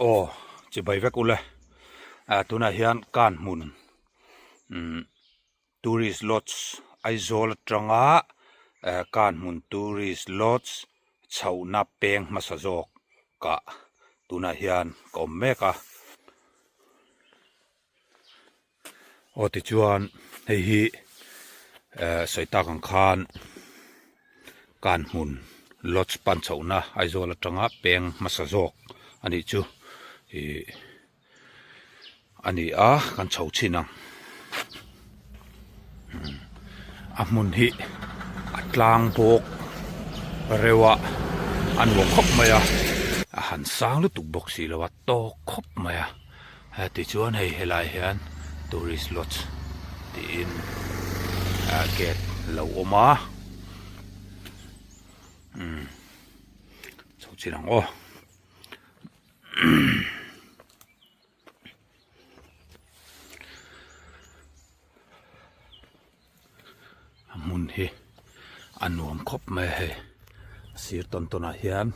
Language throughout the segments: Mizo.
Aw chibai vek ule ah tunah hian kan hmun umm tourist lodge Aizawl atanga eh kan hmun tourist lodge chhohna peng hmasa zawk kah tunah hian ka awm mek a. Aw tichuan hei hi eh sawi tak ang khan kan hmun lodge pan chhohna Aizawl atanga peng hmasa zawk a nih chu ih a ni a kan chho chhin ang a hmun hi a tlang bawk reuh a a nuam khawp mai a a han sang lutuk bawk si lo a tawk khawp mai a. Tichuan hei helai hian tourist lodge tiin ah gate lo awm a umm chho chin ang aw. A hmun hi a nuam khawp mai a hei a sir tawn tawn ah hian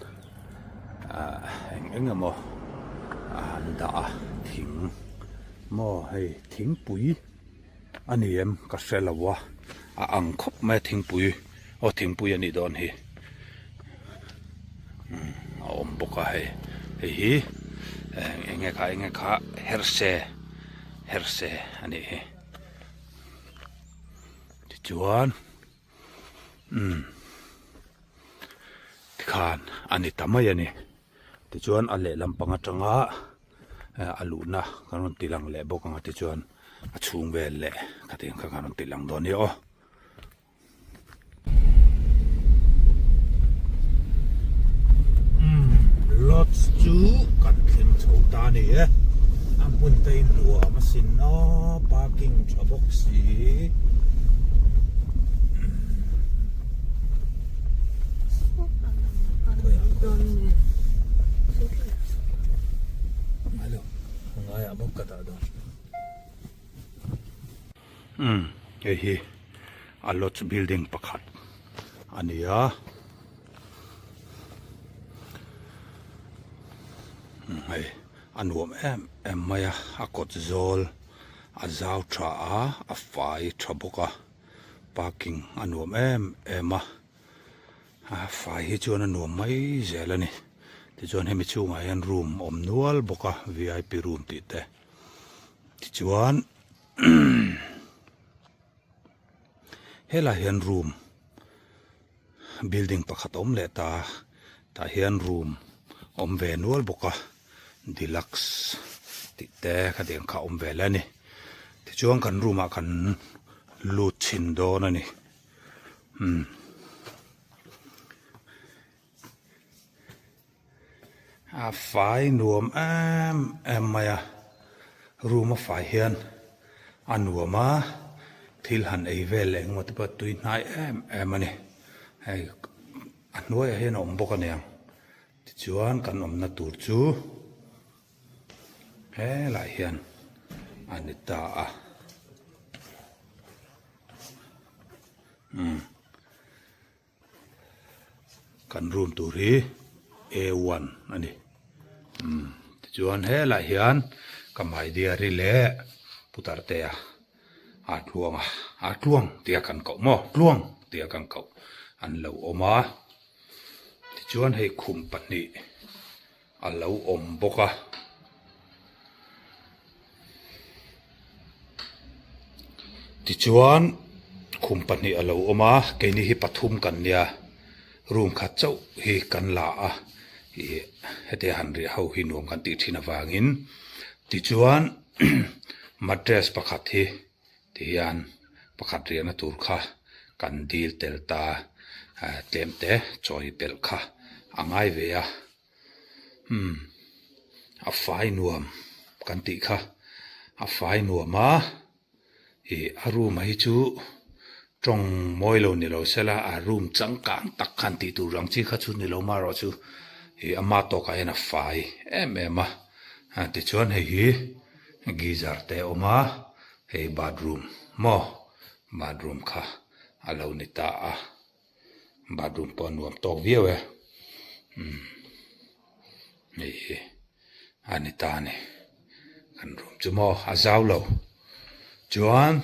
ah eng eng emaw an dah a thing maw hei thingpui a ni em ka hre lo a a ang khawp mai a thingpui aw thingpui a nih dawn hi umm a awm bawk a hei hei hi eng nge kha eng nge kha herse herse a nih hi. Tichuan umm tikhan a ni ta mai a ni. Tichuan a lehlam pang atanga a luhna kan rawn ti lang leh bawk ang a tichuan a chhung vel leh khatiang kha kan rawn ti lang dawn nia aw. Umm lodge chu kan thleng chho ta a ni e a hmun te in nuam a sin aw parking tha bawk si ngaiah bawk ka dah dawn. Umm hei hi a lodge building pakhat a ni a umm hei a nuam em em mai a a kawt zawl a zau tha a a fai tha bawk a parking a nuam em em a a fai hi chuan a nuam mai zel a ni tichuan hemi chhungah hian room a awm nual bawk a v i p room tih te tichuan. Helai hian room building pakhat a awm leh ta a tah hian room a awm ve nual bawk a deluxe tih te khatiang kha a awm ve leh a ni tichuan kan room ah kan lut chhin dawn a ni umm. A fai nuam em em mai a room a fai hian a nuam a thil han ei vel leh engemaw te pawh tui hnai em em a ni hei a hnuaiah hian a awm bawk a niang tichuan kan awmna tur chu helaiah hian a ni ta a umm. Kan room tur hi A one a ni umm tichuan helaiah hian ka maidiari leh putartea aa tluang a aa tluang tia kan koh maw tluang tia kan koh an lo awm a tichuan hei khum pahnih a lo awm bawk a. Tichuan khum pahnih a lo awm a keini hi pathum kan nia room khat chauh hi kan la a ih hetia han riah ho hi nuam kan tih thin avangin tichuan mattress pakhat hi tihian pakhat riahna tur kha kan dil tel ta tlem te chawi pelh kha a ngai ve a. Umm a fai nuam kan tih kha a fai nuam a ih a room a hi chu tawng mawi lo ni lo sela a room changkang tak khan tih tur ang chi kha chu ni lo marawh chu ih ama tawkah hian a fai em em a tichuan hei hi geyser te a awm a hei bathroom maw bathroom kha a lo ni ta a. Bathroom pawh a nuam tawk viau e umm hei hi A ni ta a ni. Kan room chu maw a zau lo. Chuan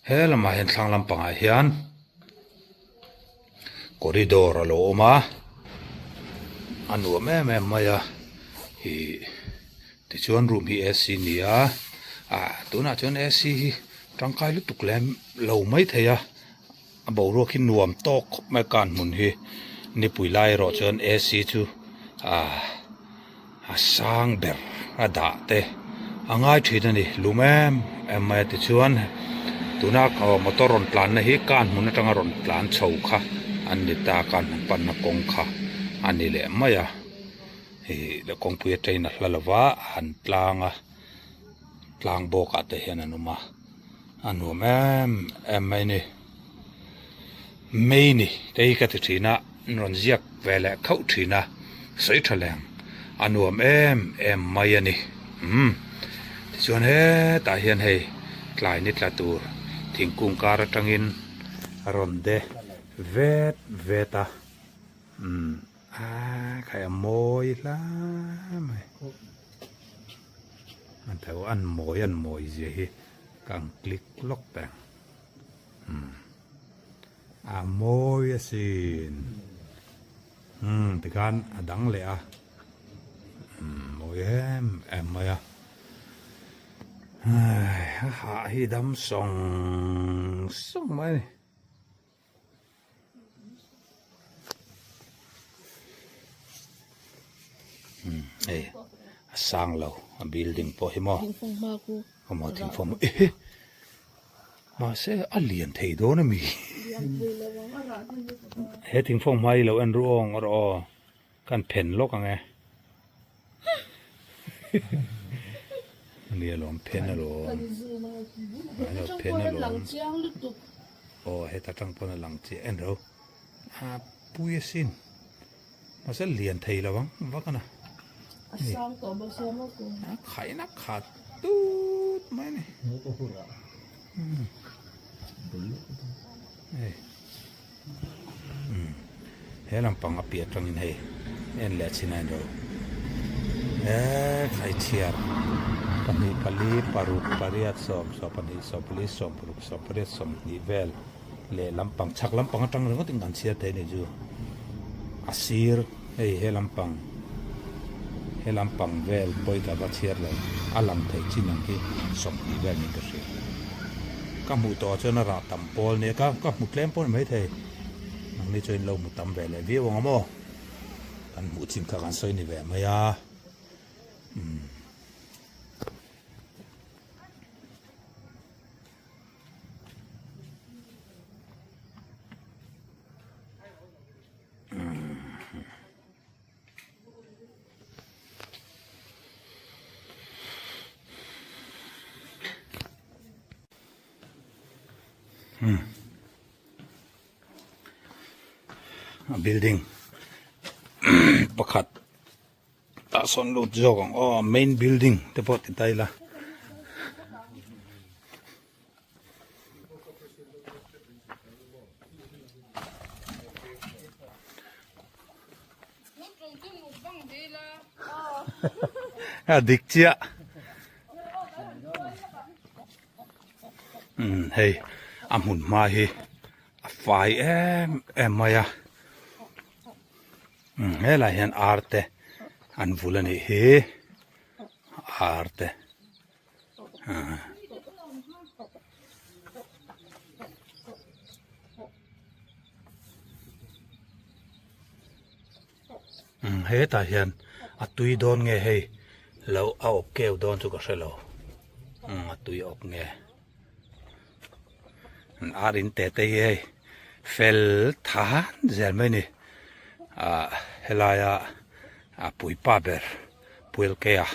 he lamah hian thlang lampangah hian corridor a lo awm a, a nuam em em mai a. Ih tichuan room hi AC ni a, ah tunah chuan AC hi tangkai lutuk lem lo mai thei a. A boruak hi nuam tawk khawp mai a kan hmun hi nipui lai erawh chuan AC chu ah a sang ber a dah te a ngai thin a ni lum em em mai a tichuan tuna aw motor rawn tlan na hi kan hmun atanga rawn tlan chho kha an ni ta kan hmun panna kawng kha a ni leh mai a ih kawngpui atangin a hla lova a han tlang a. Tlang bawkah te hian an awm a, a nuam em em mai a ni. Mei ni te hi ka ti thin a, an rawn ziak ve leh khauh thin a, sawi tha leng a nuam em em mai a ni. Umm tichuan hetah hian hei tlai ni tla tur thingkung kar atangin a rawn de vet vet a, umm a khai a mawi hle mai. An tho an mawi an mawi zia hi ka ang click lawk ta ang umm a mawi asin umm tikhan a dang leh a umm mawi em em mai a hei a hah hi dam sawng sawng mai a ni. Hei a sang lo a building pawh hi maw maw thingfawng ehe mahse a lian thei dawn a mi he thingfawng hma hi lo en ru awng rawh aw kan phen lawk ang e nia lawm phen alawm phen alawm aw heta tang pawn a lang chiah en ro a pui asin mahse lian thei lo ang vak ana a khaina khat tut mai ani hei. He lampang a piah atangin hei en leh chin a inro he thlaichhiar pahnih pali paruk pariat sawm sawmpahnih sawmpali sawmparuk sawmpariat sawmhnih vel leh lampang chhak lampang atang ringawt in kan chhiar thei a nih chu a sir hei he lampang he lampang vel pawi ka va chhiar lo a lang thei chin ang hi 20 vel niin ka hria ka hmuh tawh ah chuan a rah tam pawl nia ka ka hmu tlem pawh a ni maithei nangni chuan in lo hmu tam ve leh viau ang a maw kan hmuh chin kha kan sawi ni ve mai a umm. A building pakhat tah sawn lut zawk ang aw main building te pawh ti ta ila. A dik chiah umm hei a hmun hma hi a fai em em mai a umm helaiah hian ar te an vul a nih hi ar te. Hetah hian a tui dawn nge hei lo a awp keu dawn chu ka hre lo a tui a awp nge ar in te te hi hei fel than zel mai a ni ah helaia a puipa ber puilkea.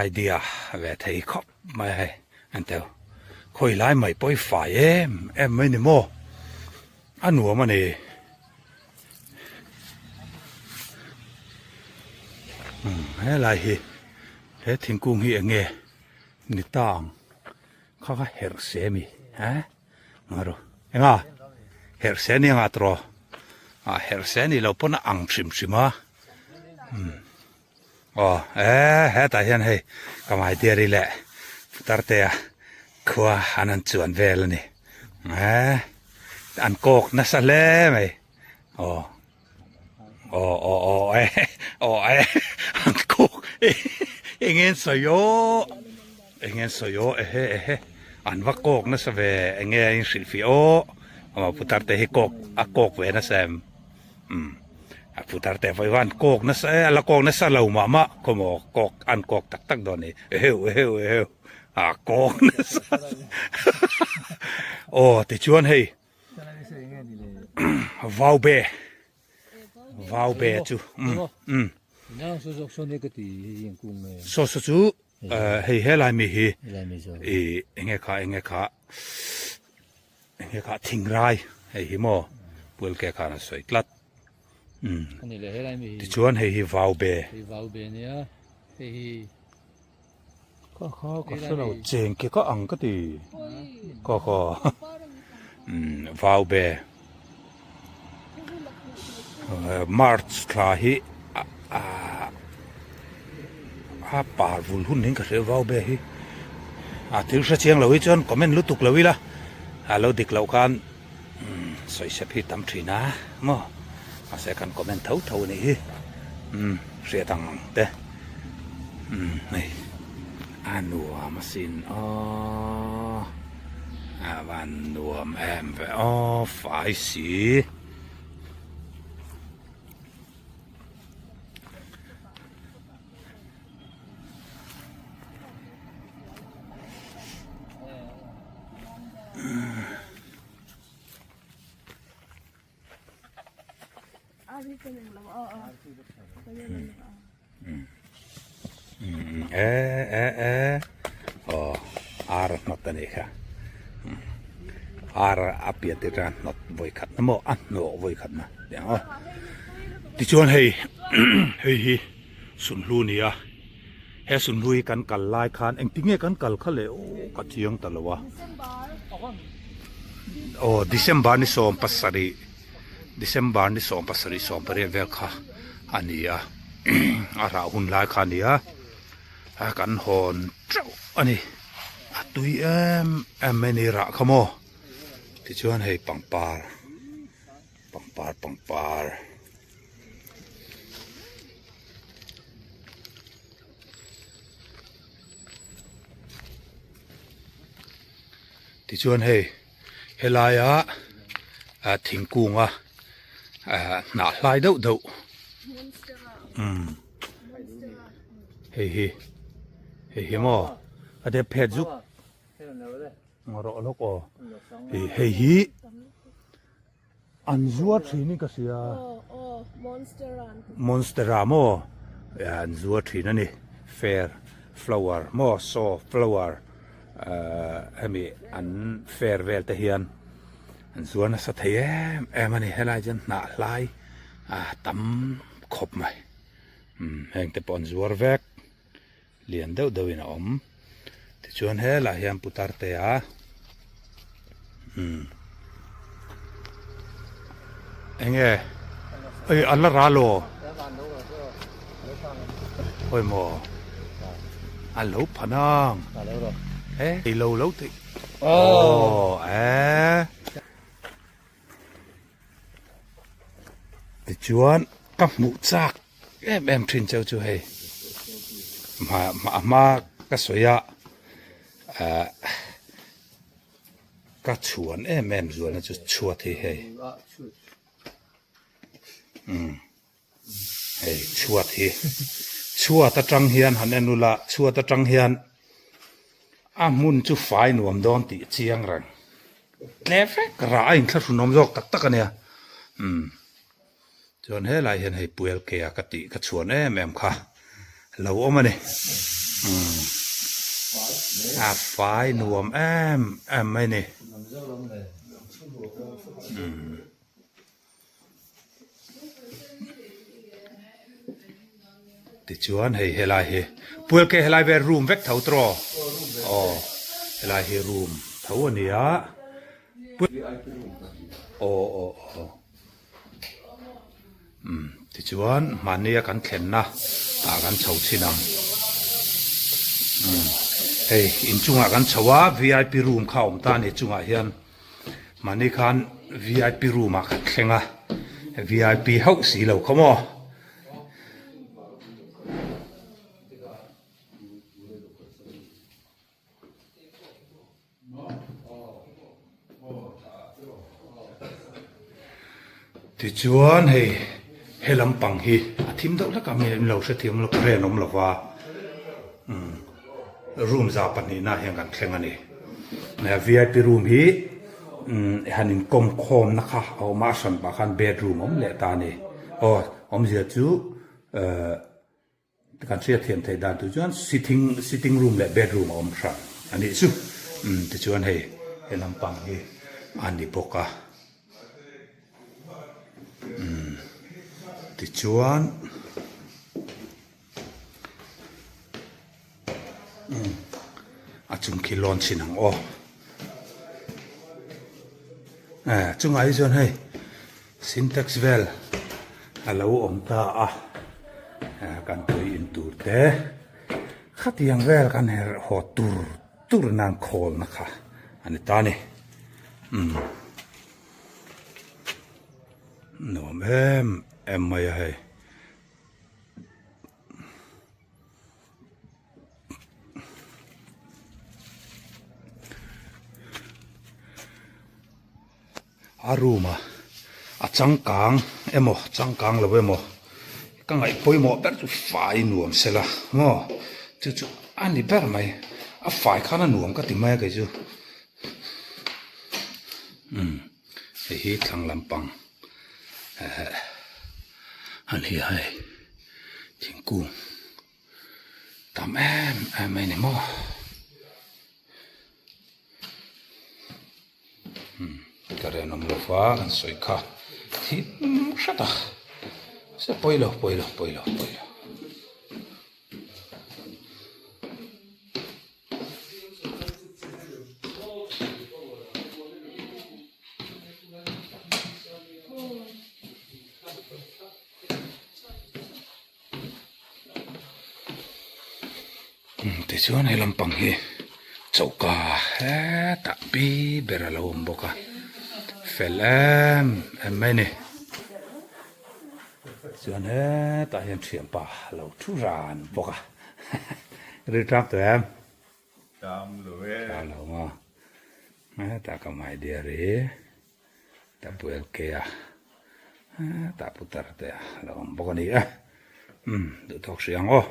Idea ve thei khawp mai a hei an teu khawi lai mai pawh hi fai em em mai ni maw a nuam a ni umm helai hi he thingkung hi eng nge ni ta ang kha kha herh se ami eh ngaw eng a herh se ania nga tawh a herh se ni lo pawn a ang hrim hrim a. Aw e hetah hian hei ka my dear i leh putartea khua an han chuan vel a ni e an kawk nasa hle mai aw aw aw aw e aw e an kawk eng nge an sawi aw eng nge an sawi aw ehe ehe an va kawk nasa ve eng nge a inhrilhfiah aw aw putarte hi kawk a kawk ve nasa em. Umm a putar te pawh hi an kawk nasa e a la kawk nasa lo mah mah khaw maw kawk an kawk tak tak dawn a ni eheu eheu eheu a kawk nasa aw tichuan hei vau be vau be chu umm umm saw saw chu hei helai mi hi ih enge kha enge kha. Enge kha thingrai hei hi maw pualke khan a sawi tlat umm tichuan hei hi vau be kha kha ka hre lo cheng ke ka ang ka ti kha kha umm vau be march thla hi ah a par vul hun in ka hria vau be hi a thil hre chiang lo hi chuan comment lutuk lo ila a lo dik loh khan sawi sep hi tam thin a maw mahse kan comment tho tho a nih hi umm hriat ang ang te umm hei a nuam asin aw a van nuam em ve aw fai si. E e e aw ar a hnawt a nih kha ar a pian tir khan hnawt vawi khat na maw a hnawh vawi khat na tih ang aw tichuan hei hei hi sunhlu a ni a he sunhlu hi kan kal lai khan engtin nge kan kal kha le aw ka chiang ta lo a aw December ni 17 December ni 17 18 vel kha a ni a a rah hun lai kha a ni a a kan hawn teuh a ni a tui em em mai a ni rah kha maw tichuan hei pangpar pangpar pangpar. Tichuan hei helaia ah thingkunga ah hnah hlai deuh deuh umm hei hi hei hi maw a dep phet zuk rawh lawk aw hei hi. An zuar thin in ka hria. Monstera maw an zuar thin a ni. Fair flower maw saw flower hemi an fair vel te hian an zuar nasa thei em em a ni. Helai chuan hnah hlai a tam khawp mai. Heng te pawh an zuar vek. Lian deuh deuh in a awm. Tichuan helaiah hian putar te a umm enge ei a la ral aw khawimaw a lo phan ang e lo lo tih aw e. Tichuan ka hmuh chak em em thin cheu chu hei hma a hma ka sawi a ah ka chhuan em em zualna chu chhuat hi hei umm hei chhuat hi chhuat atang hian han en ula chhuat atang hian a hmun chu fai nuam dawn tih chiang reng. Tle vek rah a inthlahrun awm zawk tak tak a nia umm chuan helai hian hei puel ke a ka tih ka chhuan em em kha lo awm a ni umm a fai nuam em em mai a ni umm. Tichuan hei helai hi pual ke helai vel room vek tho tawh aw helai hi room tho a ni a aw aw aw umm tichuan. Tichuan mahnia kan thlenna ah kan chho chhin ang. Umm hei inchungah kan chho a vip room kha a awm ta a ni chungah hian mahni khan vip room ah kan thleng a vip hauh si lo kha maw. Tichuan hei he lampang hi a thim deuh hlek a mi in lo hrethiam lo current awm lova umm room za pahnihna ah hian kan thleng a ni vip room hi umm han inkawm khawmna kha a awm a a hran pah khan bedroom a awm leh ta a ni aw awmzia chu ehh. Kan hriatthiam theih dan tur chuan sitting sitting room leh bedroom a awm hran a nih chu. Umm tichuan hei he lampang hi a ni bawk a. Umm tichuan umm a chung khi lawn chhin ang aw. Eh chungah hi chuan hei. Sintex vel a lo awm ta a, kan tui in tur te khatiang vel kan herh haw tur tur nan khawlna kha a ni ta a ni. Umm nuam em em mai a hei. A room a a changkang emaw changkang lo emaw ka ngaih pawimawh ber chu fai nuam se la maw chu chu a ni ber mai a fai khan a nuam ka ti mai a kei chu umm hei hi thlang lampang eh a ni a hei thingkung tam em em mai a ni maw. Ka rinawm lo va kan sawi kha thim hret a se pawi lo pawi lo pawi lo pawi lo. Tichuan he lampang hi choka hetah pi ber a lo awm bawk a fel em em mai a ni chuan hetah hian thianpa a lo thu ran bawk a ri tang tawh em Tam lo e tam lo maw hetah ka my dear i WLK-a hetah putar te a lo awm bawk a ni e umm duhtawk hrih ang aw.